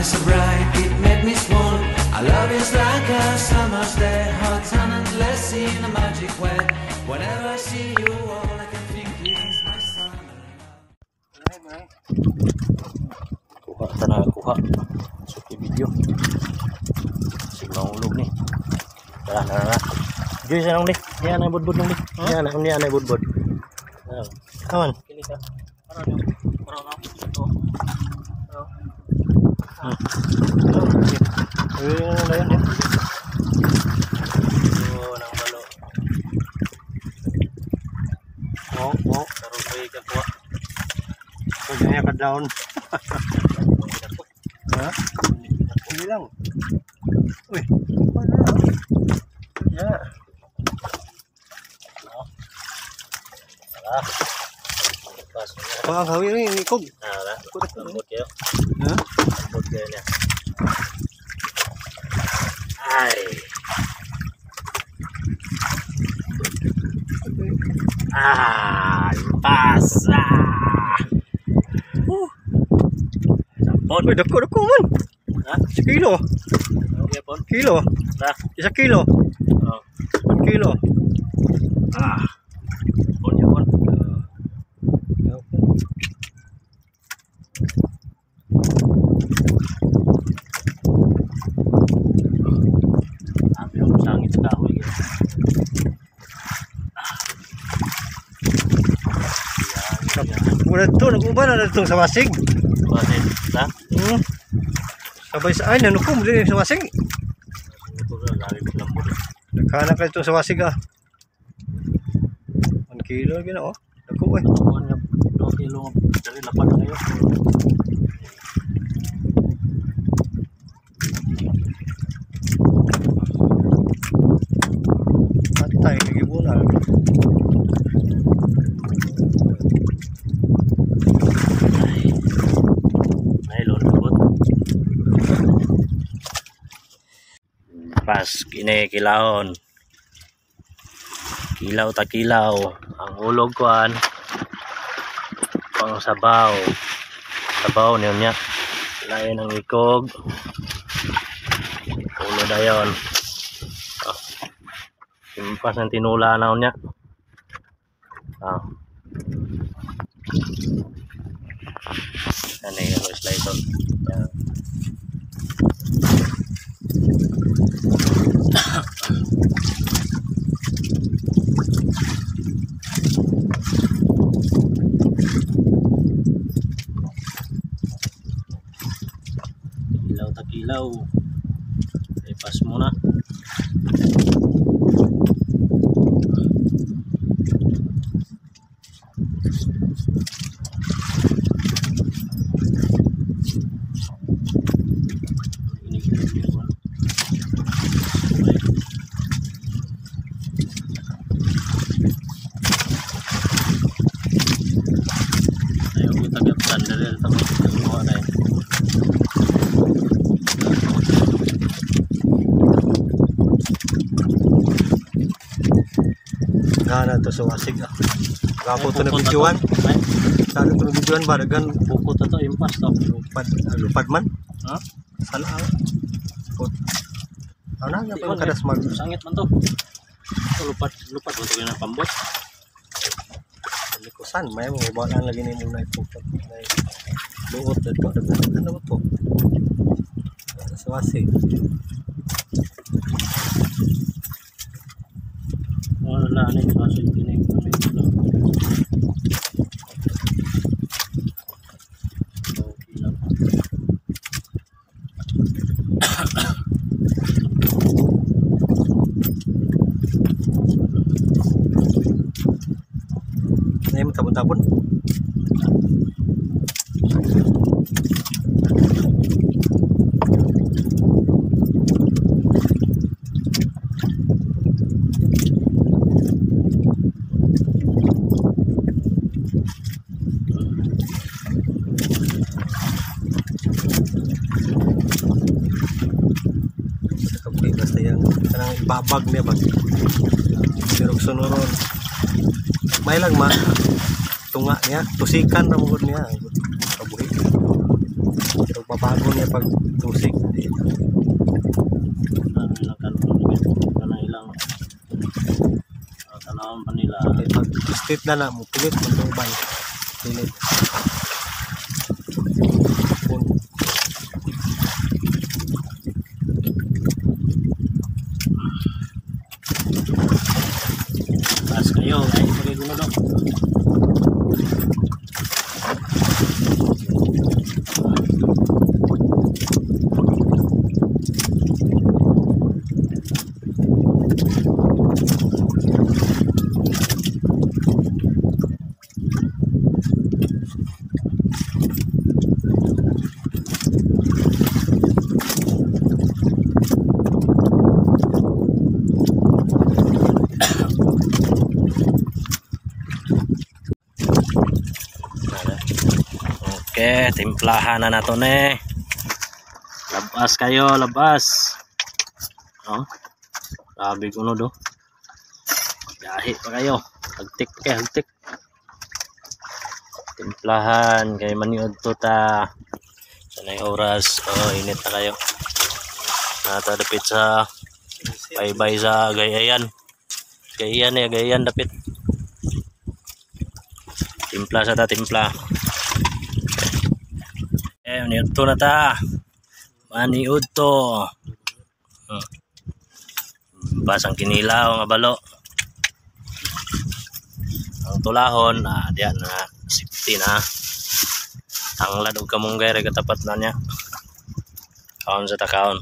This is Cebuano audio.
So bright it made me swoon. Our love is like a summer's day, hot and endless in a magic way. Whenever I see you, all I can think is my summer. Kuha ta na kuha. Suki video. Sig mahulog ni. Tara na na. Joy sa nang di. Niya na budbud nang di. Niya na niya na budbud. Ah. Come on. Kili ka. Para na. Para na. Ito. Ayun na yun. Yun ang balo. Oh, oh. Karon ko ikakuha. Pwede niya ka down. Ha? Hindi lang. Uy. Wala. Yeah. Tara. Pas niya. Pang hawi rin ikog. Ah, lambot kayo. Ha? Lambot kayo niya. Ay. Ah, pasa. Sampon. Uy, dako dako man. Ha? Isa kilo. Okay, pon. Kilo. Ta. Isa kilo. Oh. 1 kilo. Ah. Pon ya, pon. Sabi ang sangit sa kahoy. Yan, yan. Muna to, nag-uban na itong sa wasig. Basit, ta? Sabay sa ay nanukom din sa wasig. Ito na, lagi ko lambot. Nagkana ka itong sa wasig ah. 1 kilo gina oh. Dako eh. Kuan nga, 2 kilo nga, dali lapan na kayo. Patay kagibunal. Nylon lambot. Pas kini kilawon. Kilaw ta kilaw. Ang ulog kuan. Pang sabaw. Sabaw niyon niya. Lain ang ikog. Ulo dayon. Ah. Impas ng tinula na niya. Ah. Ano yung slice on. Yan. Kilaw ta kilaw. Ipas muna. Inig-inig yung ano. Okay. Ayaw ko tagapsan dali sa mga na eh. Gana to sa wasig ah. Gapo to na videoan. Ay, Sana to na videoan ba dagan bukot na to, impas to. lupad lupad man. Ha? Sana ah. Put. Ano nga pa kadas mag Sangit man to. Ito, lupad, lupad mo to kayo ng pambot. Likusan may mo balaan lagi ni muna ipukot. Luot dito daghan na to. Sa wasig. Wala na yung kaso yung tinig. Ano yung lang. Okay lang. Nay mo tabon-tabon. Kabuhi basta yung kanang ibabag niya ba. Pero sunuron. May lang ma tunga niya, tusikan na mugod niya. Kabuhi. Pero babago niya pag tusik. Ano ilang kanon kana ilang tanawon pa nila. Kay pag straight na na mo pilit man tubay. Pilit. Pun. Taas kayo, ay magay gulo do. Okay, timplahan na nato ne. Labas kayo, labas. Oh. Grabe kuno do. Gahi pa kayo. Hagtik pa kayo, hagtik. Timplahan kay maniud to ta. Sanay oras, oh, init na kayo. Nata dapit sa bye-bye sa gayayan. Gayayan eh, gayayan dapit. Timpla sa ta, timpla. Eh, maniud to na ta. Maniud to. Basang kinilaw nga balo. Ang tulahon, diyan na safety na. Tanglad og kamunggay ra katapat na niya. Kaon sa ta kaon.